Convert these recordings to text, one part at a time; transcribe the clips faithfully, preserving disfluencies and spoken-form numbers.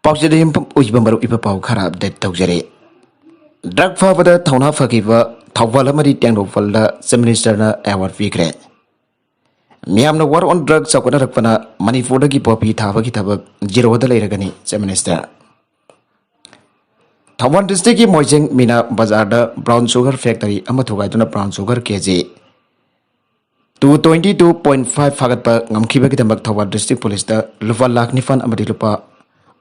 ꯑꯣꯛꯁꯤꯗ ꯌꯨꯝꯐꯝ ꯑꯣꯏꯕ ꯃꯔꯨꯞ ꯏꯕ ꯄꯥꯎ ꯈꯔ ꯑꯞꯗꯦꯠ ꯇꯧꯖꯔꯤ꯫ ꯗ꯭ꯔꯒ ꯐꯥꯕꯗ ꯊꯧꯅꯥ ꯐꯈꯤꯕ ꯊꯧꯕꯥꯜ ꯑꯃꯗꯤ ꯇꯦꯡꯅꯧꯄꯜꯗ ꯆꯤꯐ ꯃꯤꯅꯤꯁꯇꯔꯅ ꯑꯦꯋꯥꯔꯗ ꯄꯤꯈ꯭ꯔꯦ꯫ ꯃꯤꯌꯥꯝꯅ ꯋꯥꯔ ꯑꯣꯟ ꯗ꯭ꯔꯒ ꯆꯥꯎꯈꯠꯅꯔꯛꯄꯅ ꯃꯅꯤꯄꯨꯔꯗꯒꯤ ꯄꯣꯄꯤ ꯊꯥꯕꯒꯤ ꯊꯕꯛ ꯖꯤꯔꯣꯗ ꯂꯩꯔꯒꯅꯤ, ꯆꯤꯐ ꯃꯤꯅꯤꯁꯇꯔ꯫ ꯊꯧꯕꯥꯜ ꯗꯤꯁꯇ꯭ꯔꯤꯛꯀꯤ ꯃꯣꯏꯖꯦꯡ ꯃꯤꯅꯥ ꯕꯖꯥꯔꯗ ꯕ꯭ꯔꯥꯎꯟ ꯁꯨꯒꯔ ꯐꯦꯛꯇꯔꯤ ꯑꯃ ꯊꯨꯒꯥꯏꯗꯨꯅ brown sugar K G two twenty two point five ꯐꯥꯒꯠꯄ ꯉꯝꯈꯤꯕꯒꯤꯗꯃꯛ ꯊꯧꯕꯥꯜ ꯗꯤꯁꯇ꯭ꯔꯤꯛ ꯄꯨꯂꯤꯁꯇ ꯂꯨꯄꯥ ꯂꯥꯈ ꯅꯤꯄꯥꯟ ꯑꯃꯗꯤ ꯂꯨꯄꯥ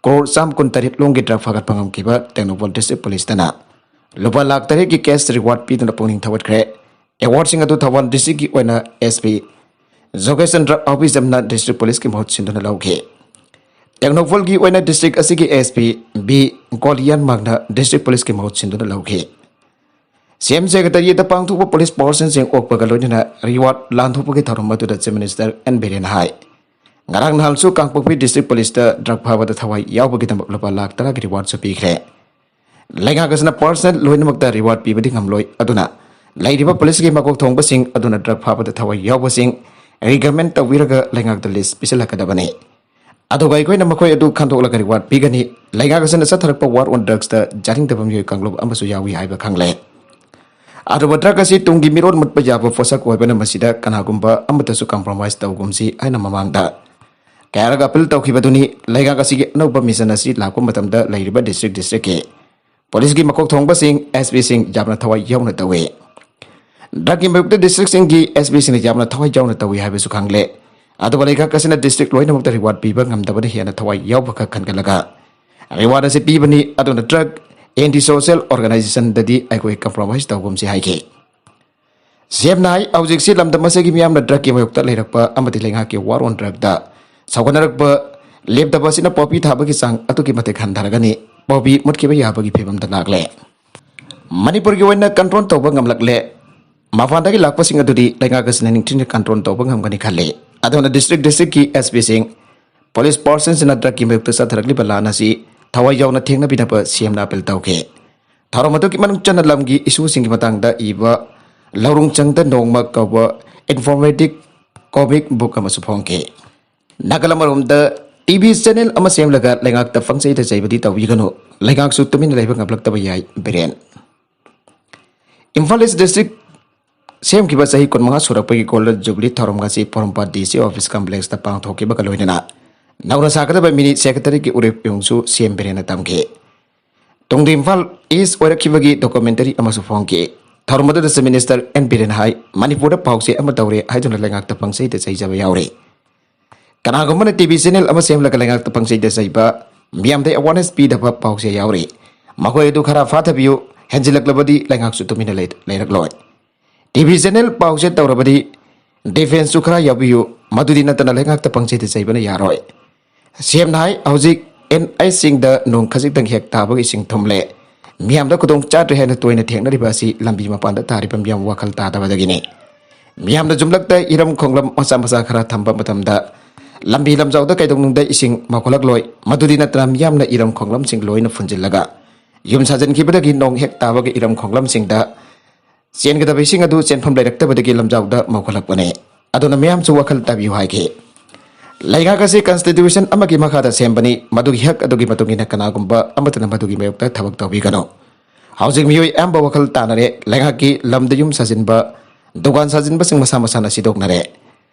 ꯀ꯭ꯔꯣꯔ ꯆꯥꯝ ꯀꯨꯟ ꯇꯔꯦꯠ ꯂꯣꯝꯒꯤ ꯗ꯭ꯔꯒ ꯐꯥꯒꯠꯄ ꯉꯝꯈꯤꯕ ꯇꯦꯡꯅꯧꯄꯜ ꯗꯤꯁꯇ꯭ꯔꯤꯛ ꯄꯨꯂꯤꯁꯇꯅ ꯂꯨꯄꯥ ꯂꯥꯈ ꯇꯔꯦꯠꯀꯤ ꯀꯦꯁ ꯔꯤꯋꯥꯔꯗ ꯄꯤꯗꯨꯅ ꯄꯨꯛꯅꯤꯡ ꯊꯧꯒꯠꯈ꯭ꯔꯦ꯫ ꯑꯦꯋꯥꯔꯗꯁꯤꯡ ꯑꯗꯨ ꯊꯧꯕꯥꯜ ꯗꯤꯁꯇ꯭ꯔꯤꯛꯀꯤ ꯑꯣꯏꯅ ꯑꯦꯁ ꯄꯤ ꯖꯣꯒꯦꯁ ꯆꯟꯗ꯭ꯔ ꯑꯍꯨꯕꯤꯖꯝꯅ ꯗꯤꯁꯇ꯭ꯔꯤꯛ ꯄꯨꯂꯤꯁꯀꯤ ꯃꯍꯨꯠ ꯁꯤꯟꯗꯨꯅ ꯂꯧꯈꯤ꯫ ꯇꯦꯡꯅꯧꯄꯜꯒꯤ ꯑꯣꯏꯅ ꯗꯤꯁꯇ꯭ꯔꯤꯛ ꯑꯁꯤꯒꯤ ꯑꯦꯁ ꯄꯤ ꯕꯤ ꯒꯣꯂꯤꯌꯥꯟꯃꯥꯡꯅ ꯗꯤꯁꯇ꯭ꯔꯤꯛ ꯄꯨꯂꯤꯁꯀꯤ ꯃꯍꯨꯠ ꯁꯤꯟꯗꯨꯅ ꯂꯧꯈꯤ꯫ ꯁꯤ ꯑꯦꯝ ꯁꯦꯀ꯭ꯔꯦꯇꯔꯤꯌꯦꯠꯇ ꯄꯥꯡꯊꯣꯛꯄ ꯄꯨꯂꯤꯁ ꯄꯥꯔꯁꯟꯁꯤꯡ ꯑꯣꯛꯄꯒ ꯂꯣꯏꯅꯅ ꯔꯤꯋꯥꯔꯗ ꯂꯥꯟꯊꯣꯛꯄꯒꯤ ꯊꯧꯔꯝ ꯑꯗꯨꯗ ꯆꯤꯐ ꯃꯤꯅꯤꯁꯇꯔ ꯑꯦꯟ ꯕꯤꯔꯦꯟꯅ ꯍꯥꯏ, ꯉꯔꯥꯡ ꯅꯍꯥꯟꯁꯨ ꯀꯥꯡꯄꯣꯛꯄꯤ ꯗꯤꯁꯇ꯭ꯔꯤꯛ ꯄꯨꯂꯤꯁꯇ ꯗ꯭ꯔꯒ ꯐꯥꯕꯗ ꯊꯋꯥꯏ ꯌꯥꯎꯕꯒꯤꯗꯃꯛ ꯂꯨꯄꯥ ꯂꯥꯈ ꯇꯔꯥꯒꯤ ꯔꯤꯋꯥꯔꯗꯁꯨ ꯄꯤꯈ꯭ꯔꯦ꯫ ꯂꯩꯉꯥꯛ ꯑꯁꯤꯅ ꯄꯥꯔꯁꯅꯦꯜ ꯂꯣꯏꯅꯃꯛꯇ ꯔꯤꯋꯥꯔꯗ ꯄꯤꯕꯗꯤ ꯉꯝꯂꯣꯏ, ꯑꯗꯨꯅ ꯂꯩꯔꯤꯕ ꯄꯨꯂꯤꯁꯀꯤ ꯃꯀꯣꯛ ꯊꯣꯡꯕꯁꯤꯡ ꯑꯗꯨꯅ ꯗ꯭ꯔꯒ ꯐꯥꯕꯗ ꯊꯋꯥꯏ ꯌꯥꯎꯕꯁꯤꯡ ꯔꯤꯀꯃꯦꯟ ꯇꯧꯕꯤꯔꯒ ꯂꯩꯉꯥꯛꯇ ꯂꯤꯁ ꯄꯤꯁꯤꯜꯂꯛꯀꯗꯕꯅꯤ꯫ ꯑꯗꯨꯒ ꯑꯩꯈꯣꯏꯅ ꯃꯈꯣꯏ ꯑꯗꯨ ꯈꯟꯗꯣꯛꯂꯒ ꯔꯤꯋꯥꯔꯗ ꯄꯤꯒꯅꯤ꯫ ꯂꯩꯉꯥꯛ ꯑꯁꯤꯅ ꯆꯠꯊꯔꯛꯄ ꯋꯥꯔ ꯑꯣꯟ ꯗ꯭ꯔꯒꯁꯇ ꯌꯥꯅꯤꯡꯗꯕ ꯃꯤꯑꯣꯏ ꯀꯥꯡꯂꯨꯞ ꯑꯃꯁꯨ ꯌꯥꯎꯏ ꯍꯥꯏꯕ ꯈꯪꯂꯦ꯫ ꯑꯗꯨꯕꯨ ꯗ꯭ꯔꯒ ꯑꯁꯤ ꯇꯨꯡꯒꯤ ꯃꯤꯔꯣꯜ ꯃꯨꯠꯄ ꯌꯥꯕ ꯄꯣꯠꯁꯛ ꯑꯣꯏꯕꯅ ꯃꯁꯤꯗ ꯀꯅꯥꯒꯨꯝꯕ ꯑꯃꯠꯇꯁꯨ ꯀꯝꯄ꯭ꯔꯣꯃꯥꯏꯁ ꯇꯧꯒꯨꯝꯁꯤ ꯍꯥꯏꯅ ꯃꯃꯥꯡꯗ ꯀꯌꯥꯔꯛ ꯑꯄꯤꯜ ꯇꯧꯈꯤꯕꯗꯨꯅꯤ꯫ ꯂꯩꯉꯥꯛ ꯑꯁꯤꯒꯤ ꯑꯅꯧꯕ ꯃꯤꯁꯟ ꯑꯁꯤ ꯂꯥꯛꯄ ꯃꯇꯝꯗ ꯂꯩꯔꯤꯕ ꯗꯤꯁꯇ꯭ꯔꯤꯛ ꯗꯤꯁꯇ꯭ꯔꯤꯛꯀꯤ ꯄꯨꯂꯤꯁꯀꯤ ꯃꯀꯣꯛ ꯊꯣꯡꯕꯁꯤꯡ, ꯑꯦꯁ ꯄꯤꯁꯤꯡ ꯌꯥꯝꯅ ꯊꯋꯥꯏ ꯌꯥꯎꯅ ꯇꯧꯏ꯫ ꯗ꯭ꯔꯒꯀꯤ ꯃꯥꯌꯣꯛꯇ ꯗꯤꯁꯇ꯭ꯔꯤꯛꯁꯤꯡꯒꯤ ꯑꯦꯁ ꯄꯤꯁꯤꯡꯅ ꯌꯥꯝꯅ ꯊꯋꯥꯏ ꯌꯥꯎꯅ ꯇꯧꯏ ꯍꯥꯏꯕꯁꯨ ꯈꯪꯂꯦ꯫ ꯑꯗꯨꯕꯨ ꯂꯩꯉꯥꯛ ꯑꯁꯤꯅ ꯗꯤꯁꯇ꯭ꯔꯤꯛ ꯂꯣꯏꯅꯃꯛꯇ ꯔꯤꯋꯥꯔꯗ ꯄꯤꯕ ꯉꯝꯗꯕꯅ ꯍꯦꯟꯅ ꯊꯋꯥꯏ ꯌꯥꯎꯕ ꯈꯛ ꯈꯟꯒꯠꯂꯒ ꯔꯤꯋꯥꯔꯗ ꯑꯁꯤ ꯄꯤꯕꯅꯤ꯫ ꯑꯗꯨꯅ ꯗ꯭ꯔꯒ ꯑꯦꯟꯇꯤ ꯁꯣꯁꯤꯌꯦꯜ ꯑꯣꯔꯒꯅꯥꯏꯖꯦꯁꯟꯗꯗꯤ ꯑꯩꯈꯣꯏ ꯀꯝꯄ꯭ꯔꯣꯃꯥꯏꯁ ꯇꯧꯒꯨꯝꯁꯤ ꯍꯥꯏꯈꯤ꯫ ꯁꯤ ꯑꯦꯝꯅ ꯍꯥꯏ, ꯍꯧꯖꯤꯛꯁꯤ ꯂꯝꯗꯝ ꯑꯁꯤꯒꯤ ꯃꯤꯌꯥꯝꯅ ꯗ꯭ꯔꯒꯀꯤ ꯃꯥꯌꯣꯛꯇ ꯂꯩꯔꯛꯄ ꯑꯃꯗꯤ ꯂꯩꯉꯥꯛꯀꯤ ꯋꯥꯔ ꯑꯣꯟ ꯗ꯭ꯔꯒꯇ ꯁꯧꯒꯠꯅꯔꯛꯄ ꯂꯦꯞꯇꯕ ꯑꯁꯤꯅ ꯄꯣꯄꯤ ꯊꯥꯕꯒꯤ ꯆꯥꯡ ꯑꯗꯨꯛꯀꯤ ꯃꯇꯤꯛ ꯍꯟꯊꯔꯒꯅꯤ, ꯄꯣꯄꯤ ꯃꯨꯠꯈꯤꯕ ꯌꯥꯕꯒꯤ ꯐꯤꯕꯝꯗ ꯂꯥꯛꯂꯦ꯫ ꯃꯅꯤꯄꯨꯔꯒꯤ ꯑꯣꯏꯅ ꯀꯟꯇ꯭ꯔꯣꯜ ꯇꯧꯕ ꯉꯝꯂꯛꯂꯦ꯫ ꯃꯄꯥꯟꯗꯒꯤ ꯂꯥꯛꯄꯁꯤꯡ ꯑꯗꯨꯗꯤ ꯂꯩꯉꯥꯛ ꯑꯁꯤꯅ ꯅꯤꯡꯊꯤꯅ ꯀꯟꯇ꯭ꯔꯣꯜ ꯇꯧꯕ ꯉꯝꯒꯅꯤ ꯈꯜꯂꯤ꯫ ꯑꯗꯨꯅ ꯗꯤꯁꯇ꯭ꯔꯤꯛ ꯗꯤꯁꯇ꯭ꯔꯤꯛꯀꯤ ꯑꯦꯁ ꯄꯤꯁꯤꯡ, ꯄꯨꯂꯤꯁ ꯄꯥꯔꯁꯟꯁꯤꯡꯅ ꯗ꯭ꯔꯒꯀꯤ ꯃꯥꯌꯣꯛꯇ ꯆꯠꯊꯔꯛꯂꯤꯕ ꯂꯥꯟ ꯑꯁꯤ ꯊꯋꯥꯏ ꯌꯥꯎꯅ ꯊꯦꯡꯅꯕꯤꯅꯕ ꯁꯤ ꯑꯦꯝꯅ ꯑꯄꯤꯜ ꯇꯧꯈꯤ꯫ ꯊꯧꯔꯝ ꯑꯗꯨꯒꯤ ꯃꯅꯨꯡ ꯆꯟꯅ ꯂꯝꯒꯤ ꯏꯁꯨꯁꯤꯡꯒꯤ ꯃꯇꯥꯡꯗ ꯏꯕ ꯂꯧꯔꯨꯡꯆꯪꯗ ꯅꯣꯡꯃ ꯀꯧꯕ ꯏꯟꯐꯣꯔꯃꯦꯇꯤꯚ ꯀꯣꯃꯤꯛ ꯕꯨꯛ ꯑꯃꯁꯨ ꯐꯣꯡꯈꯤ꯫ ꯅꯥꯀꯜ ꯑꯃꯔꯣꯝꯗ ꯇꯤ ꯚꯤ ꯆꯦꯅꯦꯜ ꯑꯃ ꯁꯦꯝꯂꯒ ꯂꯩꯉꯥꯛꯇ ꯄꯪꯆꯩꯗ ꯆꯩꯕꯗꯤ ꯇꯧꯕꯤꯒꯅꯨ꯫ ꯂꯩꯉꯥꯛꯁꯨ ꯇꯨꯃꯤꯟꯅ ꯂꯩꯕ ꯉꯝꯂꯛꯇꯕ ꯌꯥꯏ, ꯕꯤꯔꯦꯟ꯫ ꯏꯝꯐꯥꯜ ꯏꯁ ꯗꯤꯁꯇ꯭ꯔꯤꯛ ꯁꯦꯝꯈꯤꯕ ꯆꯍꯤ ꯀꯨꯟꯃꯉꯥ ꯁꯨꯔꯛꯄꯒꯤ ꯒꯣꯜꯗꯟ ꯖꯨꯕꯤꯂꯤ ꯊꯧꯔꯝ ꯉꯁꯤ ꯄꯣꯔꯣꯝꯄꯥꯠ ꯗꯤ ꯁꯤ ꯑꯣꯐꯤꯁ ꯀꯝꯄ꯭ꯂꯦꯛꯁꯇ ꯄꯥꯡꯊꯣꯛꯈꯤꯕꯒ ꯂꯣꯏꯅꯅ ꯅꯧꯅ ꯁꯥꯒꯗꯕ ꯃꯤꯅꯤ ꯁꯦꯀ꯭ꯔꯦꯇꯔꯤꯒꯤ ꯎꯔꯤꯞ ꯌꯨꯡꯁꯨ ꯁꯤ ꯑꯦꯝ ꯕꯤꯔꯦꯟꯅ ꯇꯝꯈꯤ꯫ ꯇꯨꯡꯗ ꯏꯝꯐꯥꯜ ꯏꯁ ꯑꯣꯏꯔꯛꯈꯤꯕꯒꯤ ꯗꯣꯀꯨꯃꯦꯟꯇꯔꯤ ꯑꯃꯁꯨ ꯐꯣꯡꯈꯤ꯫ ꯊꯧꯔꯝ ꯑꯗꯨꯗ ꯆꯤꯐ ꯃꯤꯅꯤꯁꯇꯔ ꯑꯦꯟ ꯕꯤꯔꯦꯟ ꯍꯥꯏ, ꯃꯅꯤꯄꯨꯔꯗ ꯄꯥꯎꯆꯦ ꯑꯃ ꯇꯧꯔꯦ ꯍꯥꯏꯗꯨꯅ ꯂꯩꯉꯥꯛꯇ ꯄꯪꯆꯩꯗ ꯆꯩꯖꯕ ꯌꯥꯎꯔꯤ꯫ ꯀꯅꯥꯒꯨꯝꯕꯅ ꯇꯤ ꯚꯤ ꯆꯦꯅꯦꯜ ꯑꯃ ꯁꯦꯝꯂꯒ ꯂꯩꯉꯥꯛꯇ ꯄꯪꯆꯩꯗ ꯆꯩꯕ, ꯃꯤꯌꯥꯝꯗ ꯑꯦꯋꯥꯔꯅꯦꯁ ꯄꯤꯗꯕ ꯄꯥꯎꯆꯦ ꯌꯥꯎꯔꯤ꯫ ꯃꯈꯣꯏ ꯑꯗꯨ ꯈꯔ ꯐꯥꯊꯕꯤꯌꯨ, ꯍꯦꯟꯖꯤꯜꯂꯛꯂꯕꯗꯤ ꯂꯩꯉꯥꯛꯁꯨ ꯇꯨꯃꯤꯟꯅ ꯂꯩ-, ꯂꯩꯔꯛꯂꯣꯏ꯫ ꯇꯤ ꯚꯤ ꯆꯦꯅꯦꯜ ꯄꯥꯎꯆꯦ ꯇꯧꯔꯕꯗꯤ ꯗꯤꯐꯦꯟꯁꯁꯨ ꯈꯔ ꯌꯥꯎꯕꯤꯌꯨ, ꯃꯗꯨꯗꯤ ꯅꯠꯇꯅ ꯂꯩꯉꯥꯛꯇ ꯄꯪꯆꯩꯗ ꯆꯩꯕꯅ ꯌꯥꯔꯣꯏ꯫ ꯁꯤ ꯑꯦꯝꯅ ꯍꯥꯏ, ꯍꯧꯖꯤꯛ ꯑꯦꯟ ꯑꯩꯆ ꯁꯤꯡꯗ ꯅꯣꯡ ꯈꯖꯤꯛꯇꯪ ꯍꯦꯛ ꯇꯥꯕꯒ ꯏꯁꯤꯡ ꯊꯨꯝꯂꯦ꯫ ꯃꯤꯌꯥꯝꯗ ꯈꯨꯗꯣꯡ ꯆꯥꯗ꯭ꯔꯦ ꯍꯥꯏꯅ ꯇꯣꯏꯅ ꯊꯦꯡꯅꯔꯤꯕ ꯑꯁꯤ ꯂꯝꯕꯤ ꯃꯄꯥꯟꯗ ꯇꯥꯔꯤꯕ ꯃꯤꯌꯥꯝ ꯋꯥꯈꯜ ꯇꯥꯗꯕꯗꯒꯤꯅꯤ꯫ ꯃꯤꯌꯥꯝꯅ ꯌꯨꯝꯂꯛꯇ ꯏꯔꯝ ꯈꯣꯡꯂꯝ ꯃꯆꯥ ꯃꯆꯥ ꯈꯔ ꯊꯝꯕ ꯃꯇꯝꯗ ꯂꯝꯕꯤ ꯂꯝꯖꯥꯎꯗ ꯀꯩꯗꯧꯅꯨꯡꯗ ꯏꯁꯤꯡ ꯃꯥꯎꯈꯠꯂꯛꯂꯣꯏ꯫ ꯃꯗꯨꯗꯤ ꯅꯠꯇꯅ ꯃꯤꯌꯥꯝꯅ ꯏꯔꯝ ꯈꯣꯡꯂꯝꯁꯤꯡ ꯂꯣꯏꯅ ꯐꯨꯟꯖꯤꯜꯂꯒ ꯌꯨꯝ ꯁꯥꯖꯤꯟꯈꯤꯕꯗꯒꯤ ꯅꯣꯡ ꯍꯦꯛ ꯇꯥꯕꯒ ꯏꯔꯝ ꯈꯣꯡꯂꯝꯁꯤꯡꯗ ꯆꯦꯟꯒꯗꯕ ꯏꯁꯤꯡ ꯑꯗꯨ ꯆꯦꯟꯐꯝ ꯂꯩꯔꯛꯇꯕꯗꯒꯤ ꯂꯝꯖꯥꯎꯗ ꯃꯥꯎꯈꯠꯂꯛꯄꯅꯤ꯫ ꯑꯗꯨꯅ ꯃꯤꯌꯥꯝꯁꯨ ꯋꯥꯈꯜ ꯇꯥꯕꯤꯌꯨ ꯍꯥꯏꯈꯤ꯫ ꯂꯩꯉꯥꯛ ꯑꯁꯤ ꯀꯟꯁꯇꯤꯇ꯭ꯌꯨꯁꯟ ꯑꯃꯒꯤ ꯃꯈꯥꯗ ꯁꯦꯝꯕꯅꯤ, ꯃꯗꯨꯒꯤ ꯍꯛ ꯑꯗꯨꯒꯤ ꯃꯇꯨꯡ ꯏꯟꯅ ꯀꯅꯥꯒꯨꯝꯕ ꯑꯃꯠꯇꯅ ꯃꯗꯨꯒꯤ ꯃꯥꯌꯣꯛꯇ ꯊꯕꯛ ꯇꯧꯕꯤꯒꯅꯨ꯫ ꯍꯧꯖꯤꯛ ꯃꯤꯑꯣꯏ ꯑꯌꯥꯝꯕ ꯋꯥꯈꯜ ꯇꯥꯅꯔꯦ꯫ ꯂꯩꯉꯥꯛꯀꯤ ꯂꯝꯗ ꯌꯨꯝ ꯁꯥꯖꯤꯟꯕ, ꯗꯨꯀꯥꯟ ꯁꯥꯖꯤꯟꯕꯁꯤꯡ ꯃꯁꯥ ꯃꯁꯥꯅ ꯁꯤꯗꯣꯛꯅꯔꯦ꯫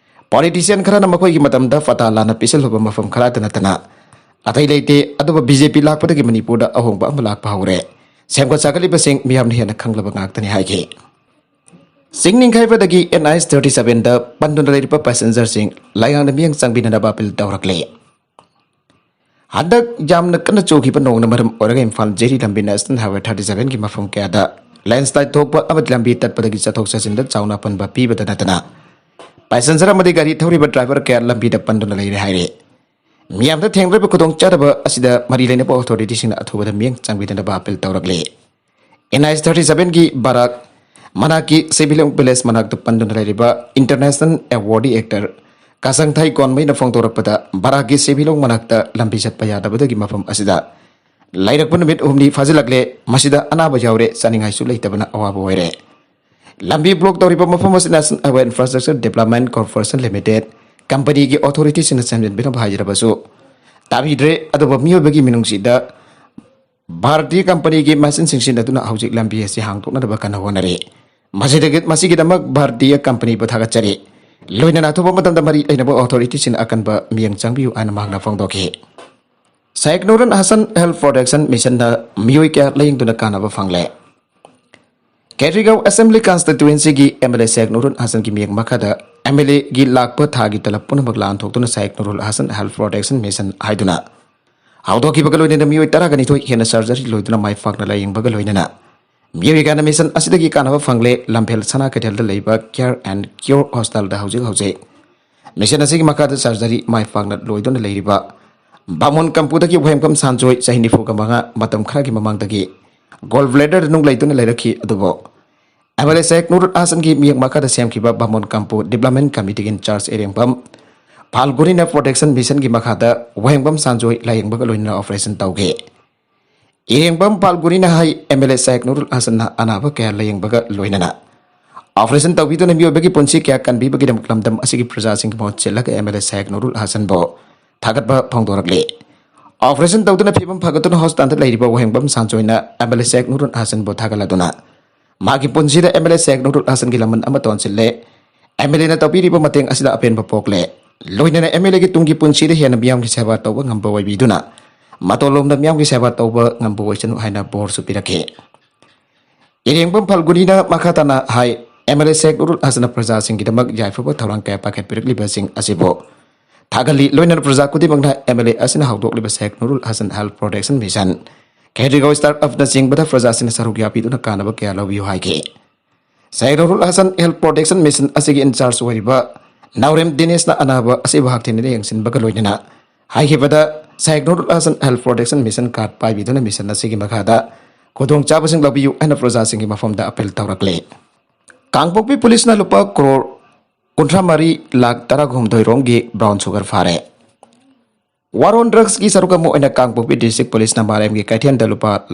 ꯄꯣꯂꯤꯇꯤꯁꯤꯌꯥꯟ ꯈꯔꯅ ꯃꯈꯣꯏꯒꯤ ꯃꯇꯝꯗ ꯄꯇꯥ ꯂꯥꯟꯅ ꯄꯤꯁꯤꯜꯂꯨꯕ ꯃꯐꯝ ꯈꯔꯇ ꯅꯠꯇꯅ ꯑꯇꯩ ꯂꯩꯇꯦ꯫ ꯑꯗꯨꯕꯨ ꯕꯤ ꯖꯦ ꯄꯤ ꯂꯥꯛꯄꯗꯒꯤ ꯃꯅꯤꯄꯨꯔꯗ ꯑꯍꯣꯡꯕ ꯑꯃ ꯂꯥꯛꯄ ꯍꯧꯔꯦ꯫ ꯁꯦꯝꯒꯠ ꯁꯥꯒꯠꯂꯤꯕꯁꯤꯡ ꯃꯤꯌꯥꯝꯅ ꯍꯦꯟꯅ ꯈꯪꯂꯕ ꯉꯥꯛꯇꯅꯤ ꯍꯥꯏꯈꯤ꯫ ꯆꯤꯡ ꯅꯤꯡꯈꯥꯏꯕꯗꯒꯤ ꯑꯦꯟ ꯑꯩꯆ ꯊꯥꯔꯇꯤ ꯁꯚꯦꯟꯗ ꯄꯟꯗꯨꯅ ꯂꯩꯔꯤꯕ ꯄꯦꯁꯦꯟꯖꯔꯁꯤꯡ ꯂꯩꯉꯥꯛꯅ ꯃꯤꯠꯌꯦꯡ ꯆꯪꯕꯤꯅꯅꯕ ꯑꯄꯤꯜ ꯇꯧꯔꯛꯂꯤ꯫ ꯍꯟꯗꯛ ꯌꯥꯝꯅ ꯀꯟꯅ ꯆꯨꯈꯤꯕ ꯅꯣꯡꯅ ꯃꯔꯝ ꯑꯣꯏꯔꯒ ꯏꯝꯐꯥꯜ ꯖꯤꯔꯤ ꯂꯝꯕꯤ ꯅꯦꯁꯅꯦꯜ ꯍꯥꯏꯋꯦ ꯊꯥꯔꯇꯤ ꯁꯚꯦꯟꯒꯤ ꯃꯐꯝ ꯀꯌꯥꯗ ꯂꯦꯟꯁꯂꯥꯏꯠ ꯊꯣꯛꯄ ꯑꯃꯗꯤ ꯂꯝꯕꯤ ꯇꯠꯄꯗꯒꯤ ꯆꯠꯊꯣꯛ ꯆꯠꯁꯤꯟꯗ ꯆꯥꯎꯅ ꯑꯄꯟꯕ ꯄꯤꯕꯗ ꯅꯠꯇꯅ ꯄꯦꯁꯦꯟꯖꯔ ꯑꯃꯗꯤ ꯒꯥꯔꯤ ꯊꯧꯔꯤꯕ ꯗ꯭ꯔꯥꯏꯚꯔ ꯀꯌꯥ ꯂꯝꯕꯤꯗ ꯄꯟꯗꯨꯅ ꯂꯩꯔꯦ ꯍꯥꯏꯔꯤ꯫ ꯃꯤꯌꯥꯝꯗ ꯊꯦꯡꯅꯔꯤꯕ ꯈꯨꯗꯣꯡꯆꯥꯗꯕ ꯑꯁꯤꯗ ꯃꯔꯤ ꯂꯩꯅꯕ ꯑꯣꯊꯣꯔꯤꯇꯤꯁꯤꯡꯅ ꯑꯊꯨꯕꯗ ꯃꯤꯠꯌꯦꯡ ꯆꯪꯕꯤꯗꯅꯕ ꯑꯄꯤꯜ ꯇꯧꯔꯛꯂꯤ꯫ ꯑꯦꯟ ꯑꯩꯆ ꯊꯥꯔꯇꯤ ꯁꯚꯦꯟꯒꯤ ꯕꯔꯥꯛ ꯃꯅꯥꯛꯀꯤ ꯁꯤꯚꯤꯂꯣꯡ ꯚꯤꯂꯦꯖ ꯃꯅꯥꯛꯇ ꯄꯟꯗꯨꯅ ꯂꯩꯔꯤꯕ ꯏꯟꯇꯔꯅꯦꯁꯅꯦꯜ ꯑꯦꯋꯥꯔꯗꯤ ꯑꯦꯛꯇꯔ ꯀꯥꯁꯪꯊꯥꯏ ꯀꯣꯟꯃꯩꯅ ꯐꯣꯡꯗꯣꯔꯛꯄꯗ, ꯕꯔꯥꯛꯀꯤ ꯁꯤꯚꯤꯂꯣꯡ ꯃꯅꯥꯛꯇ ꯂꯝꯕꯤ ꯆꯠꯄ ꯌꯥꯗꯕꯗꯒꯤ ꯃꯐꯝ ꯑꯁꯤꯗ ꯂꯩꯔꯛꯄ ꯅꯨꯃꯤꯠ ꯍꯨꯝꯅꯤ ꯐꯥꯖꯤꯜꯂꯛꯂꯦ꯫ ꯃꯁꯤꯗ ꯑꯅꯥꯕ ꯌꯥꯎꯔꯦ, ꯆꯥꯅꯤꯡꯉꯥꯏꯁꯨ ꯂꯩꯇꯕꯅ ꯑꯋꯥꯕ ꯑꯣꯏꯔꯦ꯫ ꯂꯝꯕꯤ ꯕ꯭ꯂꯣꯛ ꯇꯧꯔꯤꯕ ꯃꯐꯝ ꯑꯁꯤ National Highway Infrastructure Development Corporation Limited ꯀꯝꯄꯅꯤꯒꯤ ꯑꯣꯊꯣꯔꯤꯇꯤꯁꯤꯡꯅ ꯁꯦꯝꯖꯤꯟꯕꯤꯅꯕ ꯍꯥꯏꯖꯔꯕꯁꯨ, ꯇꯥꯕꯤꯗ꯭ꯔꯦ꯫ ꯑꯗꯨꯕꯨ ꯃꯤꯑꯣꯏꯕꯒꯤ ꯃꯤꯅꯨꯡꯁꯤꯗ ꯚꯥꯔꯇꯤꯌ ꯀꯝꯄꯅꯤꯒꯤ ꯃꯦꯁꯤꯟꯁꯤꯡ ꯁꯤꯖꯤꯟꯅꯗꯨꯅ ꯍꯧꯖꯤꯛ ꯂꯝꯕꯤ ꯑꯁꯤ ꯍꯥꯡꯗꯣꯛꯅꯅꯕ ꯀꯟꯅ ꯍꯣꯠꯅꯔꯤ꯫ ꯃꯁꯤꯗꯒꯤ, ꯃꯁꯤꯒꯤꯗꯃꯛ ꯚꯥꯔꯇꯤꯌ ꯀꯝꯄꯅꯤꯕꯨ ꯊꯥꯒꯠꯆꯔꯤ꯫ ꯂꯣꯏꯅꯅ ꯑꯊꯨꯕ ꯃꯇꯝꯗ ꯃꯔꯤ ꯂꯩꯅꯕ ꯑꯣꯊꯣꯔꯤꯇꯤꯁꯤꯡꯅ ꯑꯀꯟꯕ ꯃꯤꯠꯌꯦꯡ ꯆꯪꯕꯤꯌꯨ ꯍꯥꯏꯅ ꯃꯍꯥꯛꯅ ꯐꯣꯡꯗꯣꯛꯈꯤ꯫ ꯁꯥꯏꯈ ꯅꯨꯔꯨꯜ ꯍꯁꯟ ꯍꯦꯜꯊ ꯄ꯭ꯔꯣꯇꯦꯛꯁꯟ ꯃꯤꯁꯟꯗ ꯃꯤꯑꯣꯏ ꯀꯌꯥ ꯂꯥꯌꯦꯡꯗꯨꯅ ꯀꯥꯟꯅꯕ ꯐꯪꯂꯦ꯫ ꯈꯦꯇ꯭ꯔꯤꯒꯥꯎ ꯑꯦꯁꯦꯝꯕ꯭ꯂꯤ ꯀꯟꯁꯇꯤꯇ꯭ꯋꯦꯟꯁꯤꯒꯤ ꯑꯦꯝ ꯑꯦꯜ ꯑꯦ ꯁꯥꯏꯈ ꯅꯨꯔꯨꯜ ꯍꯁꯟꯒꯤ ꯃꯤꯠꯌꯦꯡ ꯃꯈꯥꯗ ꯑꯦꯝ ꯑꯦꯜ ꯑꯦꯒꯤ ꯂꯥꯛꯄ ꯊꯥꯒꯤ ꯇꯂꯕ ꯄꯨꯝꯅꯃꯛ ꯂꯥꯟꯊꯣꯛꯇꯨꯅ ꯁꯥꯏꯈ Noorul Hassan health protection mission ꯍꯥꯏꯗꯨꯅ ꯍꯧꯗꯣꯛꯈꯤꯕꯒ ꯂꯣꯏꯅꯅ ꯃꯤꯑꯣꯏ ꯇꯔꯥꯒ ꯅꯤꯊꯣꯏ ꯍꯦꯟꯅ ꯁꯔꯖꯔꯤ ꯂꯣꯏꯗꯨꯅ ꯃꯥꯏ ꯄꯥꯛꯅ ꯂꯥꯌꯦꯡꯕꯒ ꯂꯣꯏꯅꯅ ꯃꯤꯑꯣꯏ ꯀꯌꯥꯅ ꯃꯤꯁꯟ ꯑꯁꯤꯗꯒꯤ ꯀꯥꯟꯅꯕ ꯐꯪꯂꯦ꯫ ꯂꯝꯐꯦꯜ ꯁꯅꯥ ꯀꯩꯊꯦꯜꯗ ꯂꯩꯕ ꯀꯤꯌꯔ ꯑꯦꯟ ꯀ꯭ꯌꯣꯔ ꯍꯣꯁꯄꯤꯇꯥꯜꯗ ꯍꯧꯖꯤꯛ ꯍꯧꯖꯤꯛ ꯃꯤꯁꯟ ꯑꯁꯤꯒꯤ ꯃꯈꯥꯗ ꯁꯔꯖꯔꯤ ꯃꯥꯏ ꯄꯥꯛꯅ ꯂꯣꯏꯗꯨꯅ ꯂꯩꯔꯤꯕ ꯕꯥꯃꯣꯟ ꯀꯝꯄꯨꯗꯒꯤ ꯋꯥꯍꯦꯡꯕꯝ ꯁꯥꯟꯖꯣꯏ, ꯆꯍꯤ ꯅꯤꯐꯨꯒ ꯃꯉꯥ, ꯃꯇꯝ ꯈꯔꯒꯤ ꯃꯃꯥꯡꯗꯒꯤ ꯒꯣꯜ ꯕ꯭ꯂꯦꯗꯔ ꯅꯨꯡ ꯂꯩꯗꯨꯅ ꯂꯩꯔꯛꯈꯤ꯫ ꯑꯗꯨꯕꯨ ꯑꯦꯝ ꯑꯦꯜ ꯑꯦ ꯁꯥꯏꯈ ꯅꯨꯔꯨꯜ ꯍꯁꯟꯒꯤ ꯃꯤꯠꯌꯦꯡ ꯃꯈꯥꯗ ꯁꯦꯝꯈꯤꯕ ꯕꯥꯃꯣꯟ ꯀꯝꯄꯨ ꯗꯤꯕ꯭ꯂꯞꯃꯦꯟ ꯀꯃꯤꯇꯤꯒꯤ ꯏꯟꯆꯥꯔꯖ ꯏꯔꯦꯡꯕꯝ ꯐꯥꯜꯒꯨꯅꯤꯅ ꯄ꯭ꯔꯣꯇꯦꯛꯁꯟ ꯃꯤꯁꯟꯒꯤ ꯃꯈꯥꯗ ꯋꯥꯍꯦꯡꯕꯝ ꯁꯥꯟꯖꯣꯏ ꯂꯥꯌꯦꯡꯕꯒ ꯂꯣꯏꯅꯅ ꯑꯣꯄꯔꯦꯁꯟ ꯇꯧꯈꯤ꯫ ꯏꯔꯦꯡꯕꯝ ꯐꯥꯜꯒꯨꯅꯤꯅ ꯍꯥꯏ, ꯑꯦꯝ ꯑꯦꯜ ꯑꯦ ꯁꯥꯏꯈ ꯅꯨꯔꯨꯜ ꯍꯁꯟꯅ ꯑꯅꯥꯕ ꯀꯌꯥ ꯂꯥꯌꯦꯡꯕꯒ ꯂꯣꯏꯅꯅ ꯑꯣꯄꯔꯦꯁꯟ ꯇꯧꯕꯤꯗꯨꯅ ꯃꯤꯑꯣꯏꯕꯒꯤ ꯄꯨꯟꯁꯤ ꯀꯌꯥ ꯀꯟꯕꯤꯕꯒꯤꯗꯃꯛ ꯂꯝꯗꯝ ꯑꯁꯤꯒꯤ ꯄ꯭ꯔꯖꯥꯁꯤꯡꯒꯤ ꯃꯍꯨꯠ ꯁꯤꯜꯂꯒ ꯑꯦꯝ ꯑꯦꯜ ꯑꯦ ꯁꯥꯏꯈ ꯅꯨꯔꯨꯜ ꯍꯁꯟꯕꯨ ꯊꯥꯒꯠꯄ ꯐꯣꯡꯗꯣꯔꯛꯂꯤ꯫ ꯑꯣꯄꯔꯦꯁꯟ ꯇꯧꯗꯨꯅ ꯐꯤꯕꯝ ꯐꯒꯠꯇꯨꯅ ꯍꯣꯁꯄꯤꯇꯥꯜꯗ ꯂꯩꯔꯤꯕ ꯋꯥꯍꯦꯡꯕꯝ ꯁꯥꯟꯖꯣꯏꯅ ꯑꯦꯝ ꯑꯦꯜ ꯑꯦ ꯁꯥꯏꯈ ꯅꯨꯔꯨꯜ ꯍꯁꯟꯕꯨ ꯊꯥꯒꯠꯂꯗꯨꯅ ꯃꯥꯒꯤ ꯄꯨꯟꯁꯤꯗ ꯑꯦꯝ ꯑꯦꯜ ꯑꯦ ꯁꯥꯏꯈ ꯅꯨꯔꯨꯜ ꯍꯁꯟꯒꯤ ꯂꯃꯟ ꯑꯃ ꯇꯣꯟꯁꯤꯜꯂꯦ꯫ ꯑꯦꯝ ꯑꯦꯜ ꯑꯦꯅ ꯇꯧꯕꯤꯔꯤꯕ ꯃꯇꯦꯡ ꯑꯁꯤꯗ ꯑꯄꯦꯟꯕ ꯄꯣꯛꯂꯦ꯫ ꯂꯣꯏꯅꯅ ꯑꯦꯝ ꯑꯦꯜ ꯑꯦꯒꯤ ꯇꯨꯡꯒꯤ ꯄꯨꯟꯁꯤꯗ ꯍꯦꯟꯅ ꯃꯤꯌꯥꯝꯒꯤ ꯁꯦꯕꯥ ꯇꯧꯕ ꯉꯝꯕ ꯑꯣꯏꯕꯤꯗꯨꯅ ꯃꯇꯣꯟꯂꯣꯝꯗ ꯃꯤꯌꯥꯝꯒꯤ ꯁꯦꯕꯥ ꯇꯧꯕ ꯉꯝꯕ ꯑꯣꯏꯁꯅꯨ ꯍꯥꯏꯅ ꯕꯣꯔꯁꯨ ꯄꯤꯔꯛꯈꯤ꯫ ꯏꯔꯦꯡꯕꯝ ꯐꯜꯒꯨꯅꯤꯅ ꯃꯈꯥ ꯇꯥꯅ ꯍꯥꯏ, ꯑꯦꯝ ꯑꯦꯜ ꯑꯦ ꯁꯥꯏꯈ ꯅꯨꯔꯨꯜ ꯍꯁꯟꯅ ꯄ꯭ꯔꯖꯥꯁꯤꯡꯒꯤꯗꯃꯛ ꯌꯥꯏꯐꯕ ꯊꯧꯔꯥꯡ ꯀꯌꯥ ꯄꯥꯏꯈꯠꯄꯤꯔꯛꯂꯤꯕꯁꯤꯡ ꯑꯁꯤꯕꯨ ꯊꯥꯒꯠꯂꯤ꯫ ꯂꯣꯏꯅꯅ ꯄ꯭ꯔꯖꯥ ꯈꯨꯗꯤꯡꯃꯛꯅ ꯑꯦꯝ ꯑꯦꯜ ꯑꯦ ꯑꯁꯤꯅ ꯍꯧꯗꯣꯛꯂꯤꯕ Sheikh Noorul Hassan health protection mission, Kshetrigao start ꯑꯞꯅꯆꯤꯡꯕꯗ ꯄ꯭ꯔꯖꯥꯁꯤꯡꯅ ꯁꯔꯨꯛ ꯌꯥꯕꯤꯗꯨꯅ ꯀꯥꯟꯅꯕ ꯀꯌꯥ ꯂꯧꯕꯤꯌꯨ ꯍꯥꯏꯈꯤ꯫ Sheikh Noorul Hassan health protection mission ꯑꯁꯤꯒꯤ ꯏꯟꯆꯥꯔꯖ ꯑꯣꯏꯔꯤꯕ ꯅꯥꯎꯔꯦꯝ ꯗꯤꯅꯦꯁꯅ ꯑꯅꯥꯕ ꯑꯁꯤꯕꯨ ꯍꯛꯊꯦꯡꯅꯅ ꯌꯦꯡꯁꯤꯟꯕꯒ ꯂꯣꯏꯅꯅ ꯍꯥꯏꯈꯤꯕꯗ, Sheikh Noorul Hassan health protection mission card ꯄꯥꯏꯕꯤꯗꯨꯅ ꯃꯤꯁꯟ ꯑꯁꯤꯒꯤ ꯃꯈꯥꯗ ꯈꯨꯗꯣꯡꯆꯥꯕꯁꯤꯡ ꯂꯧꯕꯤꯌꯨ ꯍꯥꯏꯅ ꯄ꯭ꯔꯖꯥꯁꯤꯡꯒꯤ ꯃꯐꯝꯗ ꯑꯄꯤꯜ ꯇꯧꯔꯛꯂꯤ꯫ ꯀꯥꯡꯄꯣꯛꯄꯤ ꯄꯨꯂꯤꯁꯅ ꯂꯨꯄꯥ ꯀ꯭ꯔꯣꯔ ꯀꯨꯟꯊ꯭ꯔꯥ ꯃꯔꯤ ꯂꯥꯈ ꯇꯔꯥꯍꯨꯝꯗꯣꯏ ꯔꯣꯝꯒꯤ ꯕ꯭ꯔꯥꯎꯟ ꯁꯨꯒꯔ ꯐꯥꯔꯦ꯫ ꯋꯥꯔ ꯑꯣꯟ ꯗ꯭ꯔꯒꯁꯀꯤ ꯁꯔꯨꯛ ꯑꯃ ꯑꯣꯏꯅ ꯀꯥꯡꯄꯣꯛꯄꯤ ꯗꯤꯁꯇ꯭ꯔꯤꯛ ꯄꯨꯂꯤꯁꯅ ꯃꯥꯂꯦꯝꯒꯤ ꯀꯩꯊꯦꯜꯗ ꯂꯨꯄꯥ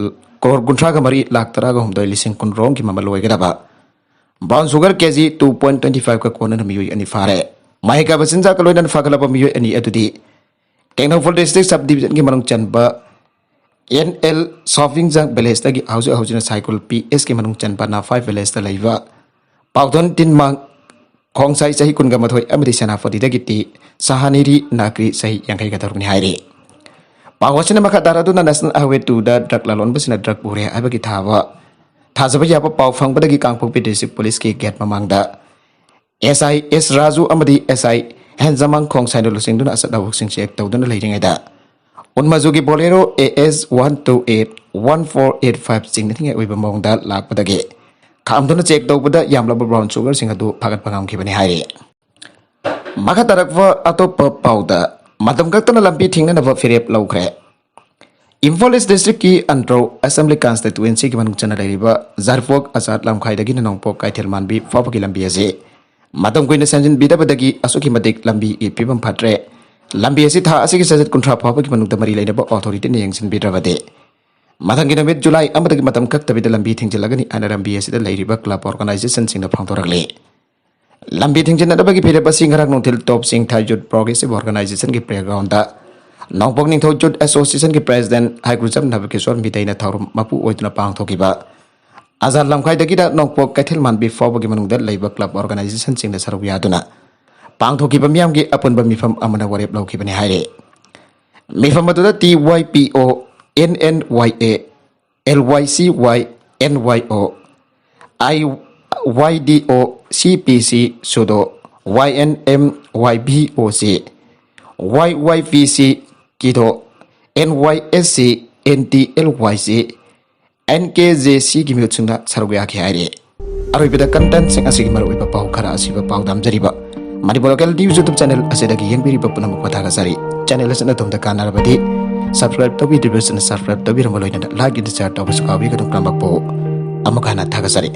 ꯀ꯭ꯔꯣꯔ ꯀꯨꯟꯊ꯭ꯔꯥꯒ ꯃꯔꯤ ꯂꯥꯈ ꯇꯔꯥꯒ ꯍꯨꯝꯗꯣꯏ ꯂꯤꯁꯤꯡ ꯀꯨꯟ ꯔꯣꯝꯒꯤ ꯃꯃꯜ ꯑꯣꯏꯒꯗꯕ brown sugar K G two point twenty ꯐꯥꯏꯚꯀ ꯀꯣꯟꯅꯅ ꯃꯤꯑꯣꯏ ꯑꯅꯤ ꯐꯥꯔꯦ꯫ ꯃꯍꯩ ꯀꯥꯕ ꯆꯤꯟꯖꯥꯛꯀ ꯂꯣꯏꯅꯅ ꯐꯒꯠꯂꯕ ꯃꯤꯑꯣꯏ ꯑꯅꯤ ꯑꯗꯨꯗꯤ ꯇꯦꯡꯅꯧꯄꯜ district sub division ꯒꯤ ꯃꯅꯨꯡ ꯆꯟꯕ N L ꯁꯣꯐꯤꯡꯖꯥꯡ village ꯇꯒꯤ ꯍꯧꯖꯤꯛ ꯍꯧꯖꯤꯛꯅ ꯁꯥꯏꯀꯨꯜ P S ꯀꯤ ꯃꯅꯨꯡ ꯆꯟꯕ ꯅꯥꯐꯥꯏ village ꯇ ꯂꯩꯕ ꯄꯥꯎꯊꯣꯟ ꯇꯤꯟꯃꯥꯡ ꯈꯣꯡꯁꯥꯏ ꯆꯍꯤ ꯀꯨꯟꯒ ꯃꯥꯊꯣꯏ ꯑꯃꯗꯤ ꯁꯦꯅꯥꯄꯇꯤꯗꯒꯤ ꯇꯤ ꯁꯍꯥꯅꯤꯔꯤ ꯅꯥꯀ꯭ꯔꯤ ꯆꯍꯤ ꯌꯥꯡꯈꯩꯒ ꯇꯔꯨꯛꯅꯤ ꯍꯥꯏꯔꯤ꯫ ꯄꯥꯎ ꯑꯁꯤꯅ ꯃꯈꯥ ꯇꯥꯔꯗꯨꯅ National Highway two ꯗ drug ꯂꯂꯣꯟꯕꯁꯤꯡꯅ drug ꯄꯨꯔꯦ ꯍꯥꯏꯕꯒꯤ ꯊꯥꯕ ꯊꯥꯖꯕ ꯌꯥꯕ ꯄꯥꯎ ꯐꯪꯕꯗꯒꯤ ꯀꯥꯡꯄꯣꯛꯄꯤ district police ꯀꯤ gate ꯃꯃꯥꯡꯗ S I S ꯔꯥꯖꯨ ꯑꯃꯗꯤ S I ꯍꯦꯟꯖꯃꯥꯡ ꯈꯣꯡꯁꯥꯏꯅ ꯂꯨꯆꯤꯡꯗꯨꯅ ꯑꯆꯠ ꯑꯋꯣꯛꯁꯤꯡ check ꯇꯧꯗꯨꯅ ꯂꯩꯔꯤꯉꯩꯗ ꯎꯟꯃꯖꯨꯒꯤ Bolero A S one two eight one four eight five ꯆꯤꯡꯅꯅꯤꯡꯉꯥꯏ ꯑꯣꯏꯕ ꯃꯑꯣꯡꯗ ꯂꯥꯛꯄꯗꯒꯤ ꯈꯥꯝꯗꯨꯅ check ꯇꯧꯕꯗ ꯌꯥꯝꯂꯕ brown sugar ꯁꯤꯡ ꯑꯗꯨ ꯐꯥꯒꯠꯄ ꯉꯝꯈꯤꯕꯅꯤ ꯍꯥꯏꯔꯤ꯫ ꯃꯈꯥ ꯇꯥꯔꯛꯄ ꯑꯇꯣꯞꯄ ꯄꯥꯎꯗ, ꯃꯇꯝ ꯀꯛꯇꯅ ꯂꯝꯕꯤ ꯊꯤꯡꯅꯅꯕ ꯐꯤꯔꯦꯞ ꯂꯧꯈ꯭ꯔꯦ꯫ ꯏꯝꯐꯥꯜ East district ꯀꯤ ꯑꯟꯗ꯭ꯔꯣ Assembly constituency ꯒꯤ ꯃꯅꯨꯡ ꯆꯟꯅ ꯂꯩꯔꯤꯕ ꯖꯥꯔꯄꯣꯛ ꯑꯆꯥꯠ ꯂꯝꯈꯥꯏꯗꯒꯤꯅ ꯅꯣꯡꯄꯣꯛ ꯀꯩꯊꯦꯜ ꯃꯥꯟꯕꯤ ꯐꯥꯎꯕꯒꯤ ꯂꯝꯕꯤ ꯑꯁꯤ ꯃꯇꯝ ꯀꯨꯏꯅ ꯁꯦꯝꯖꯤꯟꯕꯤꯗꯕꯗꯒꯤ ꯑꯁꯨꯛꯀꯤ ꯃꯇꯤꯛ ꯂꯝꯕꯤꯒꯤ ꯐꯤꯕꯝ ꯐꯠꯇ꯭ꯔꯦ꯫ ꯂꯝꯕꯤ ꯑꯁꯤ ꯊꯥ ꯑꯁꯤꯒꯤ ꯆꯩꯆꯠ ꯀꯨꯟꯊ꯭ꯔꯥ ꯐꯥꯎꯕꯒꯤ ꯃꯅꯨꯡꯗ ꯃꯔꯤ ꯂꯩꯅꯕ authority ꯅ ꯌꯦꯡꯁꯤꯟꯕꯤꯗ꯭ꯔꯕꯗꯤ ꯃꯊꯪꯒꯤ ꯅꯨꯃꯤꯠ ꯖꯨꯂꯥꯏ ꯑꯃꯗꯒꯤ ꯃꯇꯝ ꯀꯛꯇꯕꯤꯗ ꯂꯝꯕꯤ ꯊꯤꯡꯖꯤꯜꯂꯒꯅꯤ ꯍꯥꯏꯅ ꯂꯝꯕꯤ ꯑꯁꯤꯗ ꯂꯩꯔꯤꯕ club organization ꯁꯤꯡꯅ ꯐꯣꯡꯗꯣꯔꯛꯂꯤ꯫ ꯂꯝꯕꯤ ꯊꯤꯡꯖꯤꯟꯅꯗꯕꯒꯤ ꯐꯤꯔꯦꯞ ꯑꯁꯤ ꯉꯔꯥꯡ ꯅꯨꯡꯊꯤꯜ ꯇꯣꯞ ꯆꯤꯡꯊꯥ Youth Progressive Organization ꯒꯤ playground ꯗ ꯅꯣꯡꯄꯣꯛ ꯅꯤꯡꯊꯧ Youth Association ꯒꯤ President ꯍꯩꯒ꯭ꯔꯨꯖꯝ ꯅꯕꯀꯤꯁꯣꯔ ꯃꯤꯇꯩꯅ ꯊꯧꯔꯝ ꯃꯄꯨ ꯑꯣꯏꯗꯨꯅ ꯄꯥꯡꯊꯣꯛꯈꯤꯕ ꯑꯖꯥꯗ ꯂꯝꯈꯥꯏꯗꯒꯤꯅ ꯅꯣꯡꯄꯣꯛ ꯀꯩꯊꯦꯜ ꯃꯥꯟꯕꯤ ꯐꯥꯎꯕꯒꯤ ꯃꯅꯨꯡꯗ ꯂꯩꯕ club organization ꯁꯤꯡꯅ ꯁꯔꯨꯛ ꯌꯥꯗꯨꯅ ꯄꯥꯡꯊꯣꯛꯈꯤꯕ ꯃꯤꯌꯥꯝꯒꯤ ꯑꯄꯨꯟꯕ ꯃꯤꯐꯝ ꯑꯃꯅ ꯋꯥꯔꯦꯞ ꯂꯧꯈꯤꯕꯅꯤ ꯍꯥꯏꯔꯤ꯫ ꯃꯤꯐꯝ ꯑꯗꯨꯗ T Y P O, N N Y A, L Y C Y, N Y O, I Y D O, C P C, SUDO, Y N M, Y B O C, Y Y P C, KIDO, N Y S C, N T L Y C, N K J C ꯒꯤ ꯃꯤꯍꯨꯠꯁꯤꯡꯅ ꯁꯔꯨꯛ ꯌꯥꯈꯤ ꯍꯥꯏꯔꯤ꯫ ꯑꯔꯣꯏꯕꯗ content ꯁꯤꯡ ꯑꯁꯤꯒꯤ ꯃꯔꯨꯑꯣꯏꯕ ꯄꯥꯎ ꯈꯔ ꯑꯁꯤꯕ ꯄꯥꯎꯗꯝꯖꯔꯤꯕ Manipur Local News YouTube channel ꯑꯁꯤꯗꯒꯤ ꯌꯦꯡꯕꯤꯔꯤꯕ ꯄꯨꯝꯅꯃꯛꯄꯨ ꯊꯥꯒꯠꯆꯔꯤ꯫ Channel ꯑꯁꯤꯅ ꯑꯗꯣꯝꯗ ꯀꯥꯟꯅꯔꯕꯗꯤ subscribe ꯇꯧꯕꯤꯗ꯭ꯔꯤꯕꯁꯤꯡꯅ subscribe ꯇꯧꯕꯤꯔꯝꯕ ꯂꯣꯏꯅꯅ like and share ꯇꯧꯕꯁꯨ ꯀꯥꯎꯕꯤꯒꯅꯨ꯫ ꯄꯨꯝꯅꯃꯛꯄꯨ ꯑꯃꯨꯛ ꯍꯟꯅ ꯊꯥꯒꯠꯆꯔꯤ꯫